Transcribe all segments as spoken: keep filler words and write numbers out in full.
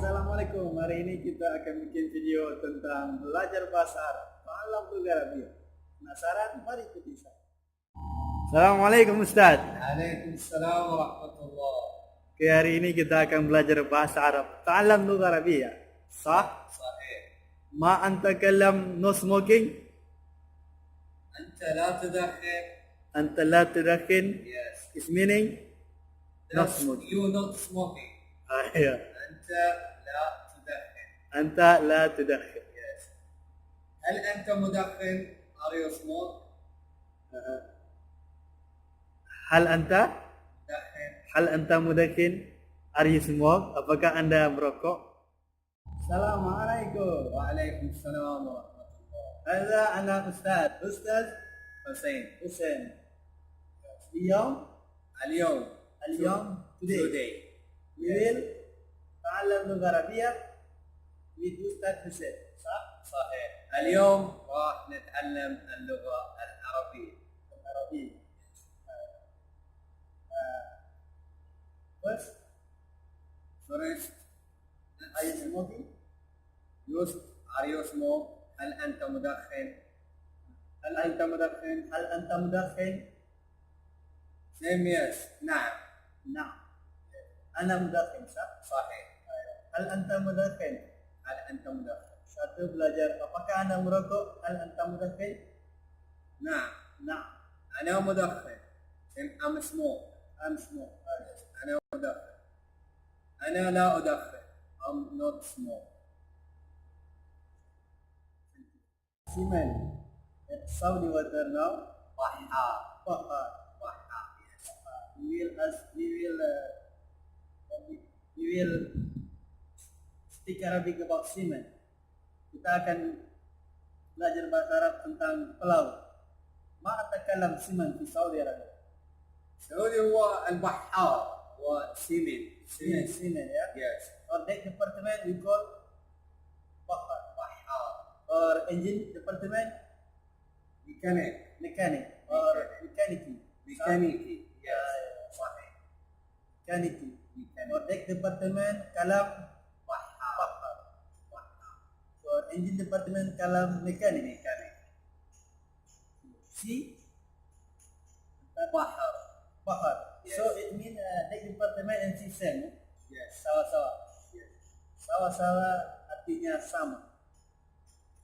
Assalamualaikum. Hari ini kita akan bikin video tentang belajar bahasa Arab. Ta'allam lughah Arabiyyah. Penasaran? Mari ikuti saya. Assalamualaikum, Ustaz. Waalaikumsalam warahmatullah. Oke, hari ini kita akan belajar bahasa Arab. Ta'allam lughah Arabiyyah. Sah? Sahih. Ma anta kalam no smoking? Anta la tudakhin. Anta la tudakhin. Yes. It's meaning not smoking. You not smoking. Ah, iya. Anta la tudakhin. Anta la tudakhin. Yes. Hal anta mudakhin? Are you smoke? Aha. Hal anta? Mudakhin. Hal anta mudakhin? Are you smoke? Apakah anda merokok? Assalamualaikum. Waalaikumsalam warahmatullah. Hadza ana Ustaz. Ustaz Hussein. Hussein. Al-yawm. Al-yawm. Al-yawm. Today. Today. We will ta'allam lughah Arabiyyah with Ustaz Hussein. Sah? Sahih. Al-yawm rah nata'allam al-lughah al-Arabiyyah. Al-Arabiyyah. Uh, first. First. Are you smoking? Yus, are you smoke? Hal anta mudakhin? Hal anta mudakhin? Hal anta mudakhin? Same, yes. Na'am. Na'am. Ana mudakhin, sah? Sahih. Hal anta mudakhin? Hal anta mudakhin? Satu belajar, apakah anda merokok? Hal anta mudakhin? Na'am. Na'am. Ana mudakhin. Same, I'm smoke. I'm smoke. Ah, yes. Ana mudakhin. Ana la udakhin. I'm not smoke. Semen. At Saudi water now. Bahar. Bahar. Bahar, yes. We will ask, we will, uh, we, we will speak Arabic about semen. Kita akan belajar bahasa Arab tentang pelaut. Ma anta kalam semen fi Saudi Arabia? Saudi huwa al-bahar, huwa semen. Semen, semen, ya. Yes. For deck department, we call bahar. Bahar. For engine department, mechanic. Mechanic. For mechanic. Mekaniki. Mekaniki. Yes. Ah, ya. Sahih. Mekaniki. Mekaniki. For deck department, kalam bahar. Bahar. Bahar. For engine department, kalam mekanik. Mekanik. Si? Bahar. Bahar. Yes. So it mean, uh, deck department and sea same, no? Yes. Sawa-sawa. Yes. Sawa-sawa artinya sama.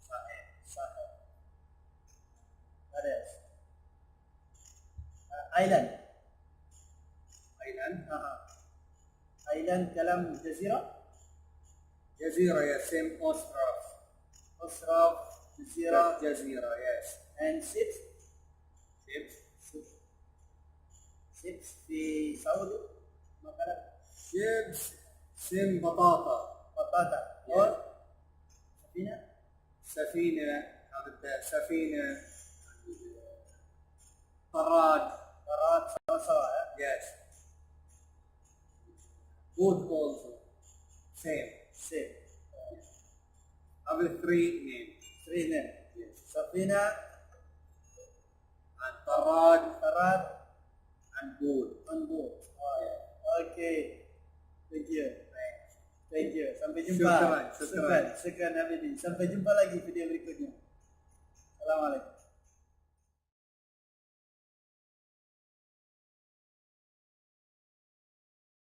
Sahih. Sahih. Others. Uh, island. Island. Aha. Island kalam jazirah? Jazirah, ya, same ostrof. Ostrof, jazirah. Jazirah, yes. And ships? Ships. Ships. Ships fi Saudi, makanan. Ships, same batata. Batata. Yes. Or safina? Safina, ada safina. Tarad. Tarad, sawa-sawa, ya? Yes. Boat also. Same. Same. Have three name. Three name. Yes. Safina. And tarad. Tarad. And boat. And boat. Oh, ya. Okay. Thank you. Thank you. Sampai jumpa. Syukran, syukran. Syukran, syukran Habibie. Sampai jumpa lagi video berikutnya. Assalamualaikum.